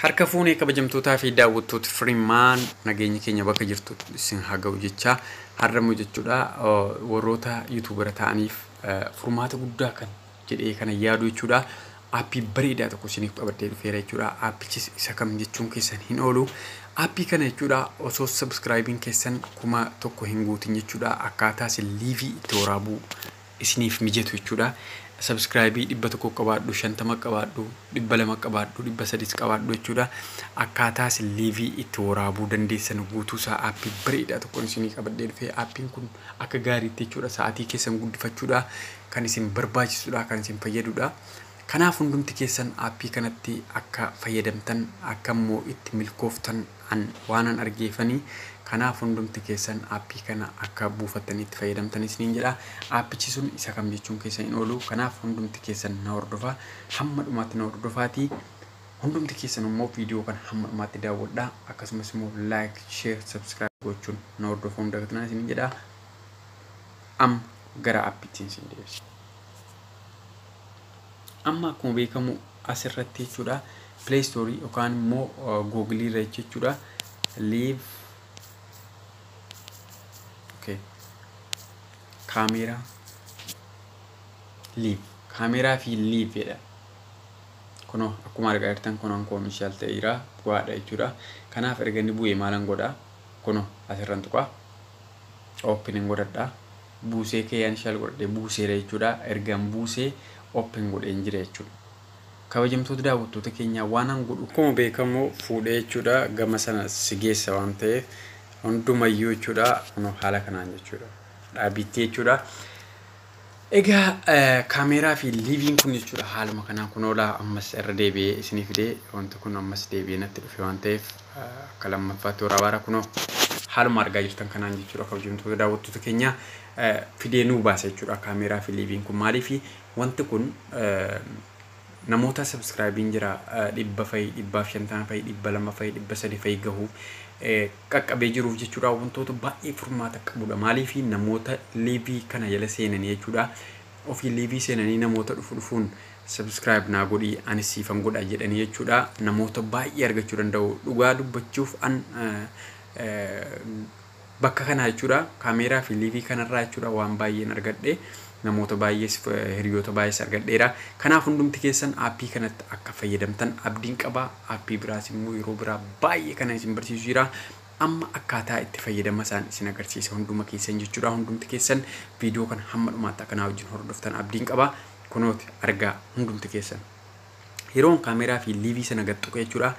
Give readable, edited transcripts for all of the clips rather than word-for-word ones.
Harka fuunee kabajamtootaa fi daawwattoota Firimaan, nageenyi keenya bakka jirtu isin haa ga'u jechaa, har'ammoo jechuudha warroota YouTuber ta'aniif furmaata guddaa kan jedhee kana yaadu jechuudha. Aappii bareedaa tokko isiniif qabadhee dhufeera jechuudha. Aappichis isa kam jechuun keessan hin oolu. Aappii kana jechuudha osoo subscribing keessan 1000 hin guutin jechuudha, akkaataa isin live itti waraabuu isiniif mijatu jechuudha. Subscribe 100 qabaadhu, 50 qabaadhu, 200 qabaadhu, 300 qabaadhu jechuudha. Akkaataa isin live itti waraabuu dandeessan guutuusaa aappii bareedaa tokko isinii qabadhee dhufee, aappiin kun akka gaariitti jechuudha sa'aatii keessan guddifachuudha kan isin barbaachisudha, kan isin fayyadudha. Kanaaf hundumti keessan aappii kanatti akka fayyadamtan, akka immoo itti milkooftan an waanan argeefanii, kanaaf hundumti keessan aappii kana akka buufattanii itti fayyadamtan isiniin jedha. Aappichi sun isa kam jechuun keessan hin oolu. Kanaaf hundumti keessan na hordofaa, hamma dhumaatti na hordofaatii. Hundumti keessan immoo viidiyoo kana hamma dhumaatti daawwadhaa. Akkasumas immoo like, share, subscribe gochuun na hordofuu hin dagatinaa isiniin jedha. Amma gara aappiitti isin deebisa. Amma akkuma beekamu asirratti jechuudha Play Store yookaan immoo Google irra jechuudha live, okay, kaameeraa live, kaameeraa fi live jedha. Kunoo akkuma argaa jirtan kunoon koomishaal ta'eera, bu'aadha jechuudha. Kanaaf erga inni bu'ee maalan godhaa? Kunoo asirran tuqaa, open godhadhaa. Buusee keeyaan shaal godhadhee buuseera jechuudha. Ergan buusee open godheen jira jechuudha. Kabajamtoota daawwattoota keenyaa, waan an godhu akkuma beekamu fuudhee jechuudha gama sana si geessa waan ta'eef hundumayyuu jechuudha kunoo haala kanaan jechuudha dhaabiitti jechuudha. Egaa kaameeraa fi liiviin kun jechuudha haaluma kanaan kunoolaa ammas irra deebi'ee isinii fidee, wanti kun ammas deebi'ee natti dhufe waan ta'eef akka lammaffaatti waraabaara. Kunoo haaluma argaa jirtan kanaan jechuudha, kabajamtoota daawwattoota keenyaa, fidee nuu baasa jechuudha kaameeraa fi liiviin kun. Maaliif wanti kun namoota subscribeiin jira 100 fa'i, 150 fa'i, 200 fa'i, 300 fa'i gahuuf qaqqabee jiruuf jechuudha wantoota baay'ee furmaata qabudha. Maaliif namoota live kana jala seenanii jechuudha ofii live seenanii namoota dhufu dhufuun subscribe naa godhii, anis siifan godha jedhanii jechuudha namoota baay'ee argachuu danda'u. Dhugaa dubbachuuf an bakka kanaa jechuudha kaameeraa fi live kanarraa jechuudha waan baay'een argadhe, namoota baay'ees hiriyoota baay'ees argadheera. Kanaaf hundumti keessan aappii kanatti akka fayyadamtan abdiin qaba. Aappii biraas immoo yeroo biraa baay'ee kana isin barsiisu jira. Amma akkaataa itti fayyadama isaan isin agarsiisa hunduma keessan jechuudha. Hundumti keessan viidiyoo kana hamma dhumaatti akkanaa wajjin hordoftan abdiin qaba. Kunooti argaa hundumti keessan. Yeroon kaameeraa fi live sana gad tuqe jechuudha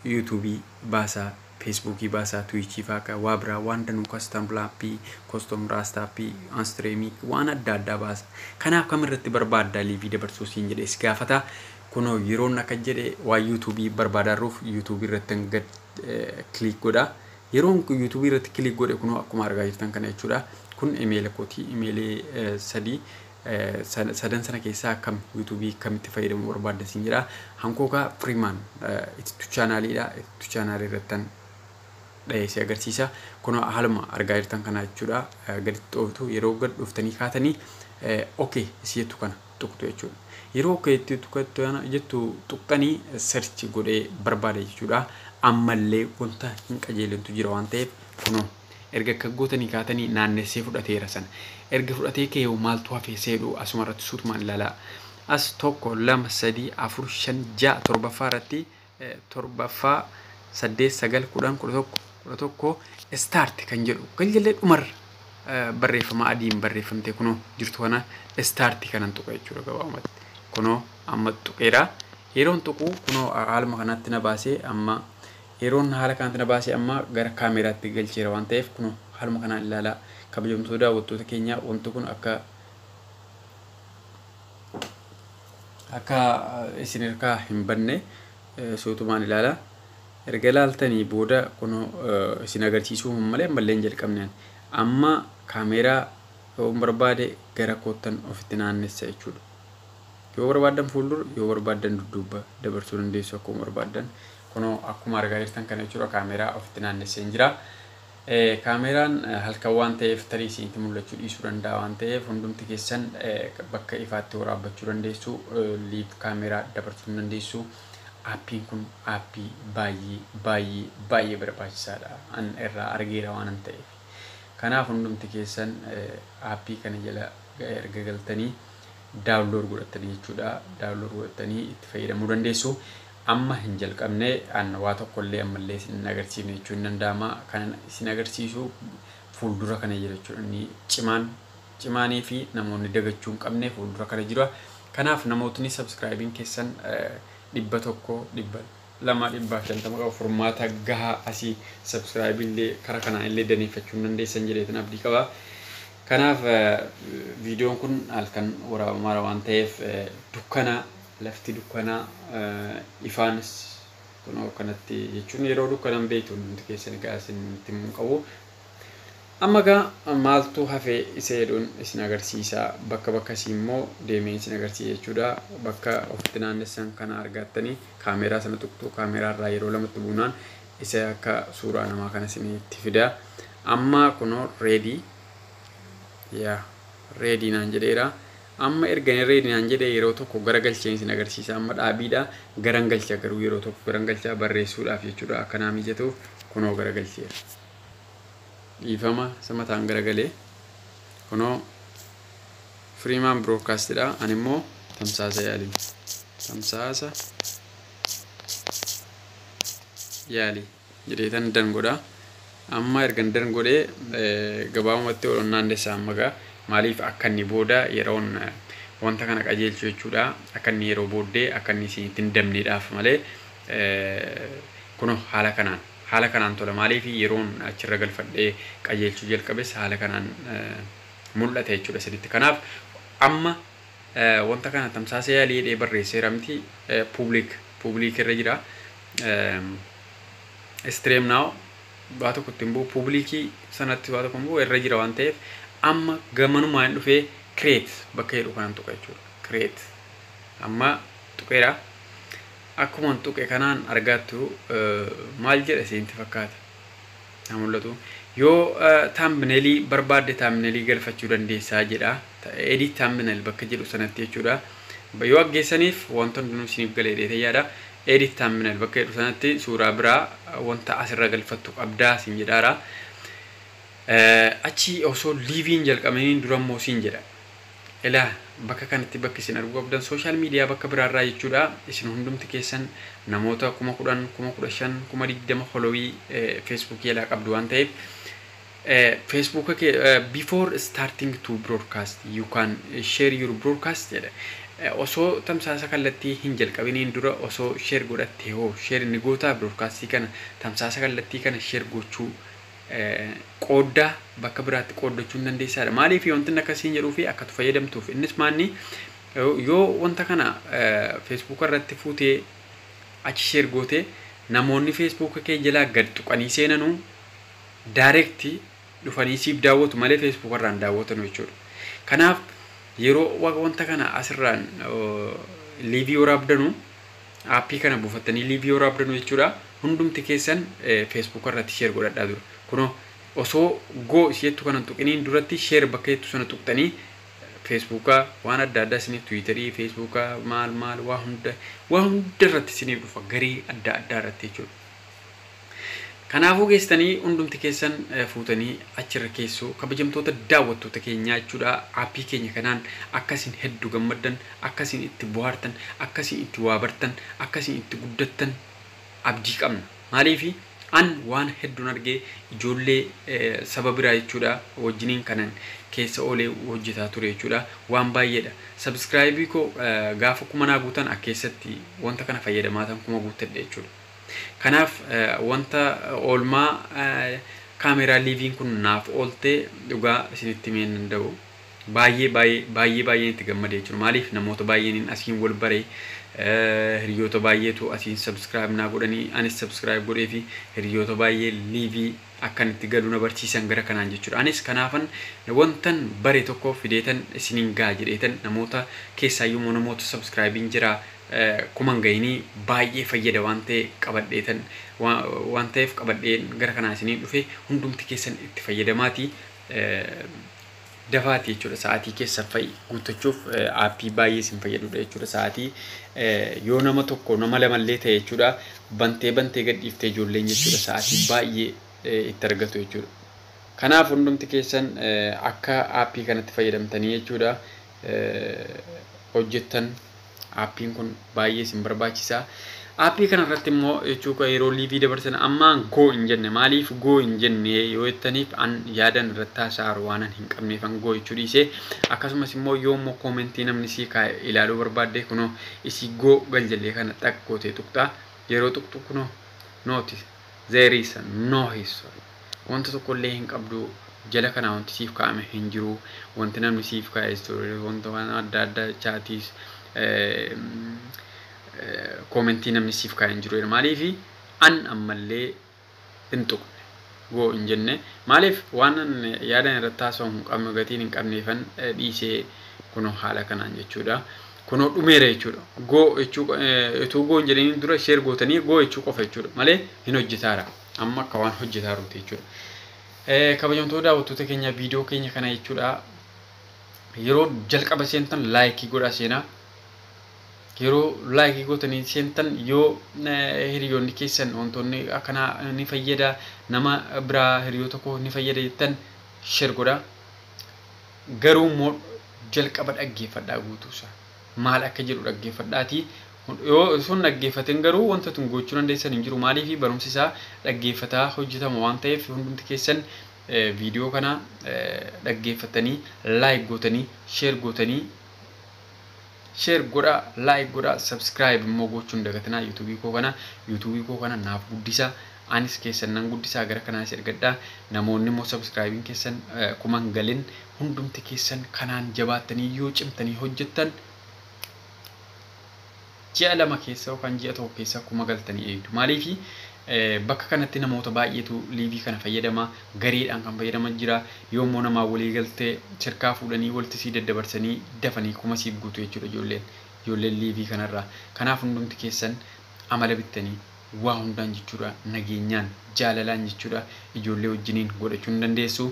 YouTubeii baasaa, Facebookii baasaa, Twitchii fa'aa, waa biraa waan danuu, custom appii, custom raastaappii, anstreamii, waan adda addaa baasa. Kanaaf kam irratti barbaaddaa live dabarsuu siin jedhee si gaafata. Kunoo yeroon akka jedhe waa YouTubeii barbaadaaruuf YouTubeii irratti gad click godha. Yeroon YouTubeii irratti click godhe kunoo akkuma argaa jirtan kana jechuudha. Kun imeela kootii, imeelee sadii sadan sana keessaa akkam YouTubeii kamitti fayyadamuu barbaadda siin jedha. Hankookaa Firimaan itittu channeliidha. Itittu channelii irrattan dhahee agarsiisa. Kunoo haaluma argaa jirtan kana jechuudha. Gaditti dhooftu, yeroo gad dhooftanii kaatanii okay isii jettu kana tuqxu jechuudha. Yeroo okay jettu tuqxanii search godhee barbaada jechuudha. Ammallee wanta hin qajeelantu jira waan ta'eef kunoo erga akka gootanii kaatanii naannessee fudhateera sana. Erga fudhatee ka'ee maaltu hafee seedhu asuma irratti suutumaan ilaalaa. As 1, 2, 3, 4, 5, 6, torbaffaa irratti, torbaffaa, 8, 9, 10, 11, 11 start kan jedhu galgalee dhumarra barreeffama adiin barreeffamte kunoo jirtu kana start kanan tuqa jechuudha gabaabumatti. Kunoo amma tuqeera. Yeroon tuqu kunoo haaluma kanatti na baasee, amma yeroon haala kanatti na baasee amma gara kaameeraatti galcheera waan ta'eef kunoo haaluma kanaan ilaalaa, kabajamtoota daawwattoota keenya, wanti kun akka isin harkaa hin banne suutumaan ilaala. Erga ilaaltanii booda kunoo isin agarsiisuu malee ammallee hin jalqabne. Amma kaameeraa yoo barbaade gara koottan ofitti naannessa jechuudha. Yoo barbaaddan fuuldura, yoo barbaaddan dudduuba dabarsuu dandeessu akkuma barbaaddan. Kunoo akkuma argaa jirtan kana jechuudha kaameeraa ofitti naannessee jira. Kaameeraan halkan waan ta'eef tarii isinitti mul'achuu dhiisuu danda'a waan ta'eef hundumti keessan bakka ifaatti waraabbachuu dandeessu, live kaameeraa dabarsuu dandeessu. Aappiin kun aappii baay'ee baay'ee baay'ee barbaachisaadha. An irraa argeera waan ta'eef. Kanaaf hundumti keessan aappii kana jala erga galtanii download godhatanii jechuudha. Download godhatanii itti fayyadamuu dandeessu. Amma hin jalqabne, an waa tokkollee ammallee isin agarsiifne jechuun hin danda'ama. Kan isin agarsiisu fuuldura kana jira jechuudha. Inni cimaan cimaanii fi namoonni dagachuu hin qabne fuuldura kana jira. Kanaaf namootni subscribeiin keessan 100, 200, 150 qabu, furmaata gahaa asii subscribe illee karaa kanaan illee daneeffachuu hin dandeessan jedheetan abdii qaba. Kanaaf viidiyoon kun halkan waraabamaara waan ta'eef, dukkana, lafti dukkanaa, ifaanis kunoo kanatti jechuun yeroo dukkanan beektu hundi keessan egaa isinitti himuu qabu. Amma egaa maaltu hafee isa jedhuun isin agarsiisa. Bakka bakkasii immoo deemee isin agarsiisa jechuudha. Bakka ofitti naannessan kana argattanii kaameeraa sana tuqxu. Kaameeraa irraa yeroo lamatti buunaan isa akka suuraa namaa kana isinitti fida. Amma kunoo ready, yaa ready naan jedheera. Amma erga inni ready naan jedhee yeroo tokko garagalcheen isin agarsiisa. Amma dhaabiidha. Garan galcha garuu yeroo tokko garan galcha barreessuudhaaf jechuudha. Akka naa mijatuuf kunoo garagalcheera. Dhiifama, isa mataan garagalee. Kunoo Freeman Broadcastidha. Ani immoo tamsaasa yaalii. Tamsaasa yaalii jedheetan dan godha. Amma ergan dan godhee gabaabumatti ol naannessa amma gaa, maaliif akka inni booda yeroon wanta kana qajeelchu jechuudha. Akka inni yeroo booddee akka inni isinitti hin dabneedhaaf malee kunoo haala kanaan tola. Maaliif yeroon achirra galfadhee qajeelchuu jalqabes haala kanaan mul'ata jechuudha sirriitti. Kanaaf amma wanta kana tamsaasa yaalii jedhee barreesseera miti, public irra jira. Stream now waa tokko ittiin bu'u, publicii sanatti waa tokko bu'u irra jira waan ta'eef, amma gamanumaan dhufee create bakka jedhu kanan tuqa jechuudha. Create amma tuqeera. Akkuma tuqe kanaan argattu maal jedha isinitti fakkaata? Haa mul'atu. Yoo thumbnailii barbaadde thumbnailii galfachuu dandeessaa jedha. Edit thumbnail bakka jedhu sanatti jechuudha. Yoo aggeessaniif wanta hundinuu isiniif galee dheetee yaada. Edit thumbnail bakka jedhu sanatti suuraa biraa wanta asirra galfattu qabdaa siin jedhaara. Achi osoo liveiin jalqabaniin dura immoo siin jedha. Ilaa, bakka kanatti bakki isin arguu qabdan social media bakka biraarraa jechuudha. Isin hundumti keessan namoota 10,000, 15,000, 20,000 followii Facebookii jalaa qabdu waan ta'eef, Facebook kee "Before starting to broadcast, you can share your broadcast" jedha. Osoo tamsaasa kallattii hin jalqabiniin dura osoo share godhatte hoo, share ni gootaa? Broadcastii kana, tamsaasa kallattii kana share gochuu, qooddaa bakka biraatti qooddachuu hin dandeessaadha. Maaliif wanti inni akkasiin jedhuu fi akka fayyadamtuuf, innis maanni yoo wanta kana Facebook irratti fuutee achi share gootee, namoonni Facebook kee jalaa gad tuqanii seenanuu direct dhufanii siif daawwatu malee Facebook irraan daawwatanu jechuudha. Kanaaf yeroo wanta kana asirraan liveii waraabdanu, aappii kana buufattanii liveii waraabdanu jechuudha. Hundumti keessan Facebook irratti share godhadhaa dura. Kunoo osoo go isheettu kana tuqiniin duratti share bakka jettu sana tuqxanii Facebookaa waan adda addaa isiniif, Twitterii, Facebookaa, maal maal, waa hunda irratti isiniif dhufa, garee adda addaa irratti jechuudha. Kanaafuu geessitanii hundumti keessan fuutanii achirra keessoo, kabajamtoota daawwattoota keenyaa jechuudha. Aappii keenya kanaan akkasiin hedduu gammaddan, akkasiin itti bohaartan, akkasiin itti waa bartan, akkasiin itti guddattan abdii qabna. Maaliifi an waan hedduun argee, ijoollee saba biraa jechuudha wajjiniin kanan keessa oolee hojjetaa ture jechuudha, waan baay'eedha. Subscribeii koo gaafa 1000 guutan keessatti wanta kana fayyadamaa tan 1000 guuttadhe jechuudha. Kanaaf wanta oolmaa kaameraa liveiin kun naaf ooltee dhugaa isinitti himee hin danda'u. Baay'ee baay'ee baay'ee baay'een itti gammadee jechuudha. Maaliif namoota baay'een asiin wal baree, hiriyoota baay'eetu asiin subscribe naa godhanii, anis subscribe godhee fi hiriyoota baay'ee liveii akkan itti galu na barsiisan gara kanaan jechuudha. Anis kanaafan wantan bare tokko fideetan isiniin gaa jedheetan, namoota keessaayyuu namoota subscribeiin jira kuman gahinii baay'ee fayyada waan ta'e qabadheetan, waan ta'eef qabadheen gara kanaa isiniin dhufe. Hundumti keessan itti fayyadamaati. Dafaati jechuudha sa'aatii keessan fa'i guuttachuuf aappii baay'ee isin fayyadudha jechuudha. Sa'aatii yoo nama tokko nama lamallee ta'e jechuudha, bantee bantee gadhiiftee ijoolleen jechuudha sa'aatii baay'ee itti argatu jechuudha. Kanaaf hundumti keessan akka aappii kanatti fayyadamtanii jechuudha hojjettan, aappiin kun baay'ee isin barbaachisa. Aappii kanarratti immoo jechuudha yeroo liivii dabarsan ammaan go hin jenne. Maaliif go hin jenne yoo jettaniif, an yaadan irratti haasa'aru waan an hin qabneef an go jechuu dhiise. Akkasumas immoo yoo immoo koomentii namni sii kaa'e ilaaluu barbaadde, kunoo isii go galjallee kana xaq gootee tuqxaa. Yeroo tuqxu kunoo nooti there is no history, wanta tokkollee hin qabdu. Jala kana wanti siif kaa'ame hin jiru. Wanti namni siif kaa'e history, wanta waan adda addaa, chaatiis, koomentii namni siif kaa'e hin jiru. Maaliif an ammallee hin tuqne, go hin jenne? Maaliif waan an yaadan irratti haasa'u hin qabne, gatiin hin qabneefan dhiisee. Kunoo haala kanaan jechuudha. Kunoo dhumeera jechuudha. Go jechuu utuu go hin jedhiniin dura share gootanii go jechuu qofa jechuudha malee hin hojjetaara. Amma akka waan hojjetaaruuti jechuudha. Kabajamtoota daawwattoota keenya, viidiyoo keenya kana jechuudha. Yeroo jalqaba seentan laayikii godhaa seenaa. Yeroo laayikii gootanii seentan, yoo hiriyoonni keessan wantoonni akkanaa ni fayyada, nama biraa hiriyoota koo ni fayyada jettan, share godhaa. Garuu immoo jalqaba dhaggeeffadhaa, guutuusaa. Maal akka jedhu dhaggeeffadhaatii. Yoo sun dhaggeeffateen garuu wanta tun gochuu dandeessan hin jiru. Maaliif barumsi isaa dhaggeeffataa hojjetama waan ta'eef, hundumti keessan viidiyoo kana dhaggeeffatanii like gootanii share gootanii, share godhaa, like godhaa, subscribe immoo gochuun dagatinaa. Yuutuubii koo kana naaf guddisaa, anis keessan nan guddisaa, gara kanaas ergadhaa. Namoonni immoo subscribeiin keessan kuman galin, hundumti keessan kanaan jabaattanii yoo cimtanii hojjettan, ji'a 2 keessa yookaan ji'a 1 keessa 1000 galtanii eegdu. Maaliifi bakka kanatti namoota baay'eetu liivii kana fayyadama, gareedhaan kan fayyadaman jira. Yoommoo namaa walii galtee sirkaa fuudhanii walitti sii daddabarsanii dafanii 1000 siif guutu jechuudha ijoolleen liivii kanarraa. Kanaaf hundumti keessan amala bittanii waa hundaan jechuudha, nageenyaan, jaalalaan jechuudha, ijoollee wajjiniin godhachuu hin dandeessu.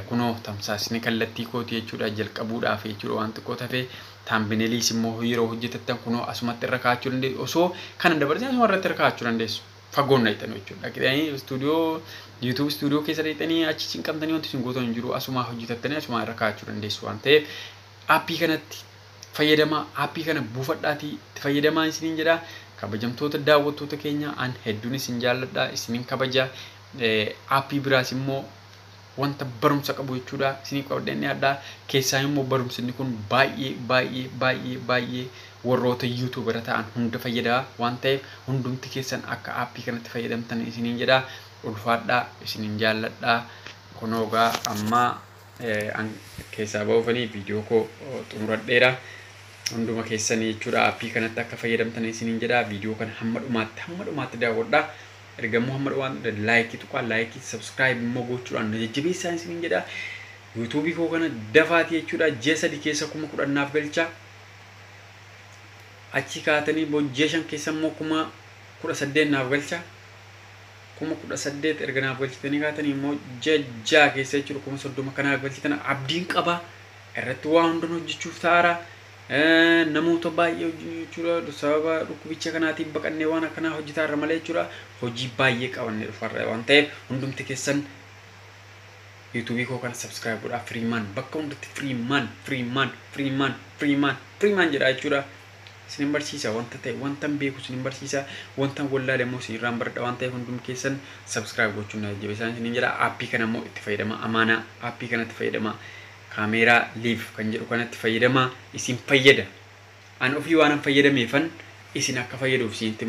Kunoo tamsaasni kallattii kooti jechuudha jalqabuudhaaf jechuudha waan xiqqoo tafee. Thumbnailiis immoo yeroo hojjetattan kunoo asumatti irra kaa'achuu dandeessu. Osoo kana dabarsee asuma irratti irra kaa'achuu dandeessu. Fagoon dhaqxan jechuudha. Dhaqxanii istuudiyoo, YouTube Studio keessa dhaqxanii achi cinqamtanii wanti isin gootan hin jiru. Asumaa hojjetattanii asumaa irra kaa'achuu dandeessu waan ta'eef, aappii kanatti fayyadamaa, aappii kana buufadhaatii itti fayyadamaa isiniin jedha. Kabajamtoota daawwattoota keenya, an hedduun isin jaalladha, isinin kabaja. Aappii biraas immoo wanta barumsa qabu jechuudha isiniif qabadheen dhiyaadha. Keessaa immoo barumsi kun baay'ee baay'ee baay'ee baay'ee warroota yuutuubara ta'an hunda fayyadaa waan ta'eef, hundumti keessan akka aappii kanatti fayyadamtan isiniin jedha. Ulfaadhaa, isinin jaalladha. Kunoogaa amma keessaa ba'uufanii viidiyoo koo xumuradheera. Hunduma keessanii jechuudha aappii kanatti akka fayyadamtan isiniin jedha. Viidiyoo kana hamma dhumaatti daawwadhaa. Ergammoo hamma dhumaatti laayikii tuqaa, laayikii, subscribe immoo gochuudhaan na jajjabeessaa isiniin jedha. Yuutuubii koo kana dafaatii jechuudha ji'a 3 keessa 10,000 naaf galchaa. Achi kaatanii ji'a 5 keessa immoo 18,000 naaf galchaa. 18,000 erga naaf galchitanii kaatanii immoo ji'a 6 keessa jechuudha 30,000 kanaaf galchitan abdiin qaba. Irratti waa hundan hojjechuuf ta'aara. Namoota baay'ee jechuudha sababa dhukkubicha kanaatiin baqannee waan akkanaa hojjetaa irra malee jechuudha hojii baay'ee qabannee dhufarra waan ta'eef, hundumti keessan yuutuubii koo kana subscribe godhaa. Firiimaan bakka hundatti Firiimaan, Firiimaan, Firiimaan, Firiimaan, Firiimaan jedha jechuudha. Isin barsiisa wanta ta'e, wanta beeku isin barsiisa, wanta wallaale immoo isin irraan baradha waan ta'eef, hundumti keessan subscribe gochuun na jajjabeessaa isiniin jedha. Aappii kana immoo itti fayyadama, amaanaa aappii kanatti fayyadama, kaameeraa live kan jedhu kanatti fayyadama, isin fayyada. An ofii waan an fayyadameefan isin akka fayyaduuf isinitti.